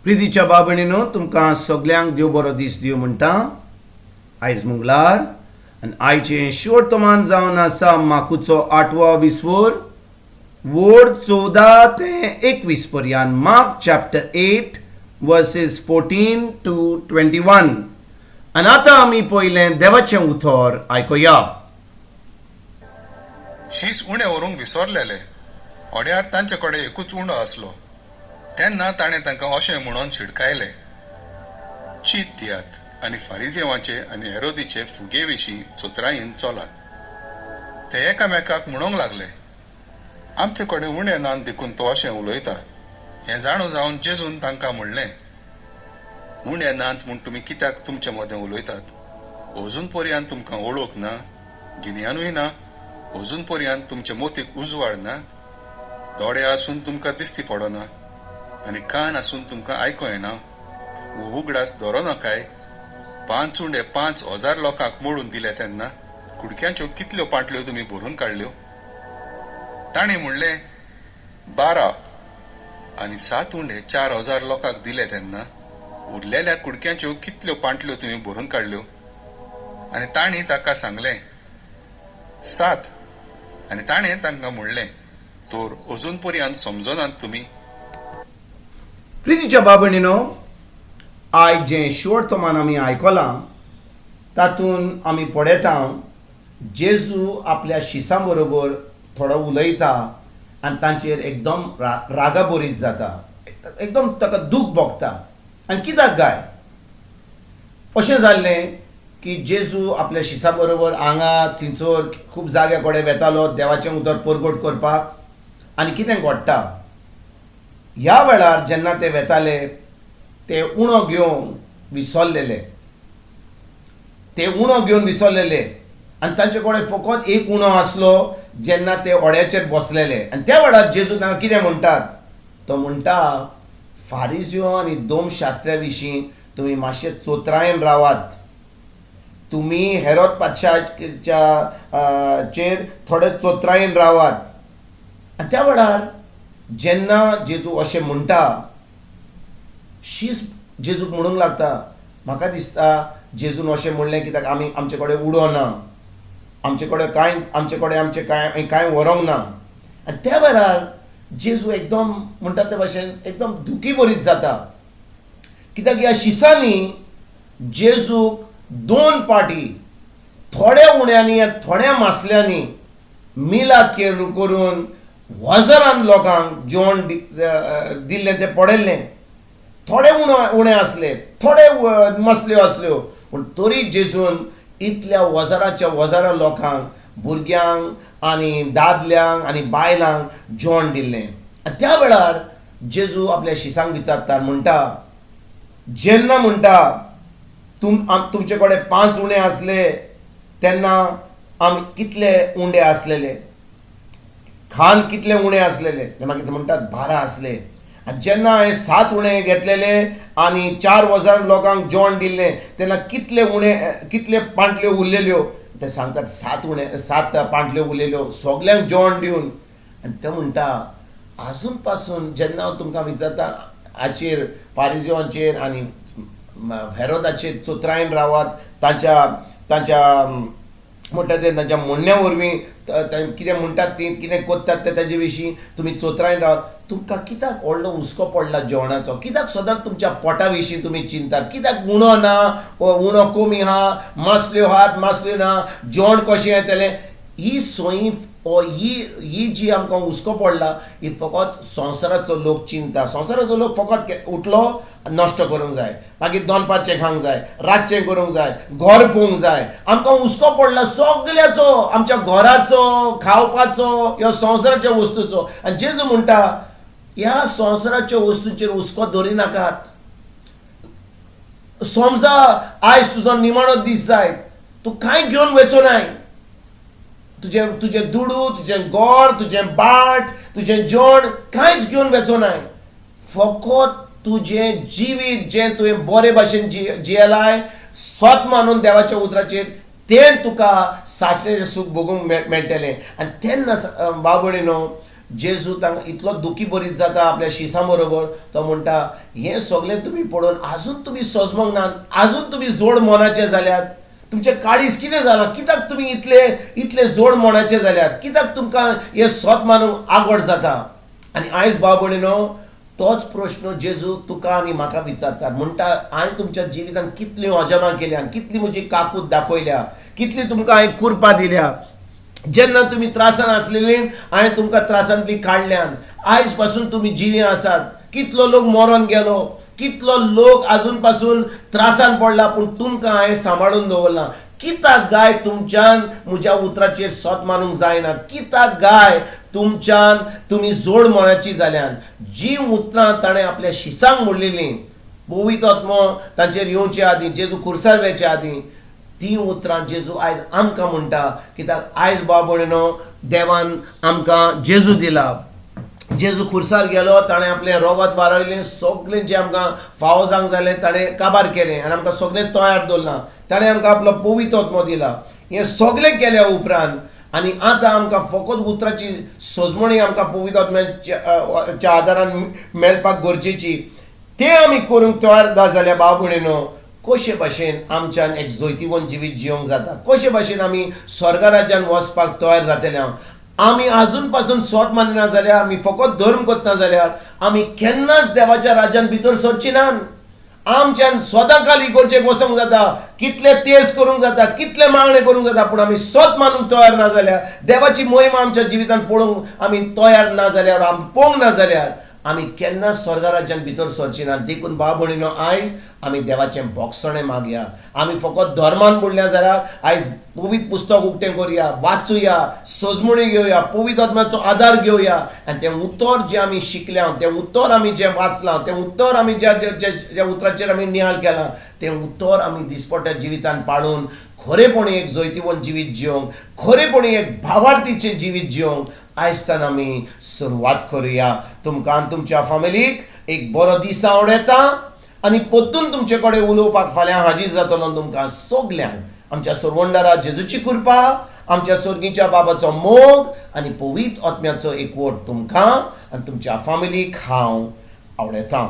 प्रितीच्या बाबणीनो, तुमकां सगल्यांक देव बरो दीस दिवं म्हणटा. आयज मंगळार आनी आयचें शिवर्तमान जावन आसा माकुचो आठवो विस्वोर, वोड 14 ते 21 पर्यंत. Mark chapter 8 verses 14 to 21. आनी आतां आमी पयलें देवाचें उतर आयकुया. शीस उणें व्हरूंक विसरलेले. होड्यार तांचे कडेन एकूच उंडो आसलो. तेन्ना ताणें तांकां अशें म्हणून शिडकायले, चीत दियात आनी फारिजेवांचे आनी हेरोदीचे फुगे विशीं चतुरायेन चलात. ते एकामेकाक म्हणूंक लागले, आमचे कडेन उणें नात देखून तो अशें उलयता. हें जाणू जावन जेजून तांकां म्हणलें, उणें नात म्हूण तुमी कित्याक तुमचे मदें उलयतात? अजून पर्यंत तुमकां ओळख ना, गिन्यानूय ना? अजून पर्यंत तुमचे मोतीक उजवाड ना? दोळे आसून तुमकां दिश्टी पडना आनी कान आसून तुमकां आयको येना? हो उगडास दवरना काय, पांच उंडे 5000 लोकांक मोडून दिले तेन्ना कुडक्यांच्यो कितल्यो पांटल्यो तुमी भरून काडल्यो? ताणें म्हणलें, 12. आनी सात उंडे 4000 लोकांक दिले तेन्ना उरलेल्या कुडक्यांच्यो कितल्यो पांटल्यो तुमी भरून काडल्यो? आनी तांणी ताका सांगलें, सात. आनी ताणें तांकां म्हणलें, तर अजून पर्यंत समजनात तुमी? प्रितीच्या बाबणीनो, आयज जें शिवर्तमान आमी आयकलां तातूंत आमी पळयता, जेजू आपल्या शिसां बरोबर थोडो उलयता आनी तांचेर एकदम रागाबरीत जाता, एकदम ताका दूख भोगता. आनी कित्याक गाय अशें जाल्लें की जेजू आपल्या शिसां बरोबर हांगा थिंचर खूब जाग्या कडेन वेतालो देवाचें उतर परगट करपाक. आनी कितें घडटा, ह्या वेळार जेन्ना ते वेताले ते उणो घेवन विसरलेले, ते उणो घेवन विसरलेले आनी तांचे कडेन फकत एक उणो आसलो जेन्ना ते होड्याचेर बसलेले. आनी त्या वेळार जेजू तांकां कितें म्हणटात? तो म्हणटा, फारिजियो आनी दोमशास्त्र्या विशीं तुमी मातशे चोत्रायेन रावात. तुमी हेरोद पातशाच्या चेर थोडे चोत्रायेन रावात. आनी त्या वेळार जेन्ना जेजू अशें म्हणटा, शीस जेजूक म्हणूंक लागता, म्हाका दिसता जेजून अशें म्हणलें कित्याक आमी आमचे कडेन उडो ना, आमचे कडेन कांय, आमचे कडेन आमचें कांय कांय व्हरूंक ना. आनी त्या वेळार जेजू एकदम म्हणटा ते भाशेन एकदम दुखी बरीत जाता, कित्याक ह्या शिसांनी जेजूक दोन पाटी थोड्या उण्यांनी, थोड्या मासल्यांनी मिलाक करून हजारान लोकांक जेवण दिल्लें तें पळयल्लें. थोडे उणो उणे आसले, थोडे मसल्यो आसल्यो, पूण तरी जेजून इतल्या हजाराच्या हजारां लोकांक, भुरग्यांक आनी दादल्यांक आनी बायलांक जेवण दिल्लें. आनी त्या वेळार जेजू आपल्या शिसांक विचारता, म्हणटा, जेन्ना म्हणटा तुमचे कडेन पांच उणे आसले तेन्ना आमी कितले उंडे आसलेले, खान कितले उणे आसलेले? ते मागीर म्हणटात, 12 आसले. आनी जेन्ना हांवें सात उणे घेतलेले आनी 4000 लोकांक जेवण दिल्लें तेन्ना कितले उणे, कितले पांटल्यो उरलेल्यो? ते सांगतात, सात उणे, सात पांटल्यो उरलेल्यो सगल्यांक जेवण दिवन. आनी ते म्हणटा, आजून पासून जेन्ना हांव तुमकां विचारता हाचेर, पारिजिवांचेर आनी हेरोदाचेर चोत्रायेन रावात, तांच्या तांच्या म्हणटा ते तांच्या म्हणण्या वरवीं कितें म्हणटात ती, कितें करतात ते, ताजे विशीं तुमी चोत्रायेन रावात. तुमकां कित्याक व्हडलो हुस्को पडला जेवणाचो? कित्याक सदांच तुमच्या पोटा विशीं तुमी चिंतात? कित्याक उणो ना, उणो कमी आहा, मासल्यो आहात, मासल्यो ना, जेवण कशें येतलें? ही सोयी ओ ही ही जी आमकां हुस्को पडला, ही फकत संवसाराचो लोक चिंता. संवसाराचो लोक फकत उठलो, नश्ट करूंक जाय, मागीर दनपारचें खावंक जाय, रातचें करूंक जाय, घर पळोवंक जाय. आमकां हुस्को पडला सगल्याचो, आमच्या घराचो, खावपाचो, ह्या संवसाराच्या वस्तूचो. आनी जेजू म्हणटा, ह्या संवसाराच्या वस्तूंचेर हुस्को दवरी नाकात. समजा आयज तुजो निमाणो दीस जायत, तूं कांय घेवन वचो नाय. तुजें तुजें दुडू, तुजें घर, तुजें बाट, तुजें जेवण कांयच घेवन वचो नाय. फकत तुजें जिवीत जें तुवें बरे भाशेन जियेलाय सत मानून देवाच्या उतराचेर, तें तुका सासणेचें सूख भोगूंक मेळटलें. आनी तेन्ना बाबडिनो जेजू तांकां इतलो दुखी बरीत जाता आपल्या शिसां बरोबर. तो म्हणटा, हें सगलें तुमी पळोवन आजून तुमी सोजमोंक नात, आजून तुमी जोड मनाचे जाल्यात. तुमचें काळीज कितें जालां? कित्याक तुमी इतले इतले जोड मनाचे जाल्यात? कित्याक तुमकां हें सोत मानूंक आगोड जाता? आनी आयज भाव भयणीनो, तोच प्रश्न जेजू तुका आनी म्हाका विचारतात. म्हणटा, हांवें तुमच्या जिवितान कितलीं अजापां केल्यान, कितली म्हजी काकूत दाखयल्या, कितली तुमकां हांवें कुरपा दिल्या. जेन्ना तुमी त्रासान आसलेली हांवें तुमकां त्रासांतली काडल्यान. आयज पासून तुमी जिवीं आसात. कितलो लोक मरोन गेलो, कितलो लोक आजून पासून त्रासान पडला, पूण तुमकां हांवें सांबाळून दवरलां. कित्याक गाय तुमच्यान म्हज्या उतराचेर सोत मानूंक जायना? कित्याक गाय तुमच्यान तुमी जोड मनाची जाल्यान? जी उतरां ताणें आपल्या शिसांक म्हणलेलीं पवित्र आत्मो तांचेर येवचे आदीं, जेजू खुर्सार वेचे आदीं, ती उतरां जेजू आयज आमकां म्हणटा. कित्याक आयज भाव भयणीनो, देवान आमकां जेजू दिला. जेजू खुर्सार गेलो, ताणें आपलें रोगत वारयलें, सगलें जें आमकां फावो जावंक जालें ताणें काबार केलें आनी आमकां सगलें तयार दवरलां. ताणें आमकां आपलो पवित्र आत्मो दिला. हें सगलें केल्या उपरांत आनी आतां आमकां फकत उतराची सजमणी आमकां पवित्र आत्म्याच्या आदारान मेळपाक गरजेची. तें आमी करूंक तयार ना जाल्यार भाव भयणीनो, कशे भाशेन आमच्यान एक जैतिवंत जिवीत जियोंक जाता? कशे भाशेन आमी स्वर्ग राज्यान वचपाक तयार जातले? हांव आमी आजून पासून सोत मानिना जाल्यार, आमी फकत धर्म करतना जाल्यार, आमी केन्नाच देवाच्या राज्यान भितर सरची नात. आमच्यान सदां काल इगोर्जेक वचोंक जाता, कितले तेज करूंक जाता, कितले मागणे करूंक जाता, पूण आमी सोत मानूंक तयार ना जाल्यार, देवाची मोहिमा आमच्या जिवितान पळोवंक आमी तयार ना जाल्यार, आमी पळोवंक ना जाल्यार, आमी केन्नाच स्वर्ग राज्यान भितर सरची ना. देखून भाव भयणीनो, आयज आमी देवाचें भोगसणें मागया. आमी फकत धर्मान बुडल्या जाल्यार आयज पवित्र पुस्तक उक्तें करुया, वाचुया, सजमणी घेवया, पवित्र आत्म्याचो आदार घेवया आनी तें उतर जें आमी शिकल्या, तें उतर आमी जें वाचलां, तें उतर आमी ज्या ज्या ज्या उतराचेर आमी नियाळ केलां, तें उतर आमी दिसपट्ट्या जिवितान पाळून खरेपणी एक जैतिवंत जिवीत जियोंक, खरेपणी एक भावार्थीचें जिवीत जियोंक आयजतान आमी सुरवात करुया. तुमकां आनी तुमच्या फामिलीक एक बरो दीस आवडटा आनी परतून तुमचे कडेन उलोवपाक फाल्यां हाजीर जातलो. तुमकां सगल्यांक आमच्या सरवंडारा जेजूची कृपा, आमच्या स्वर्गीच्या बाबाचो मोग आनी पवित्र आत्म्याचो एकवट तुमकां आनी तुमच्या फामिलीक हांव आवडयतां.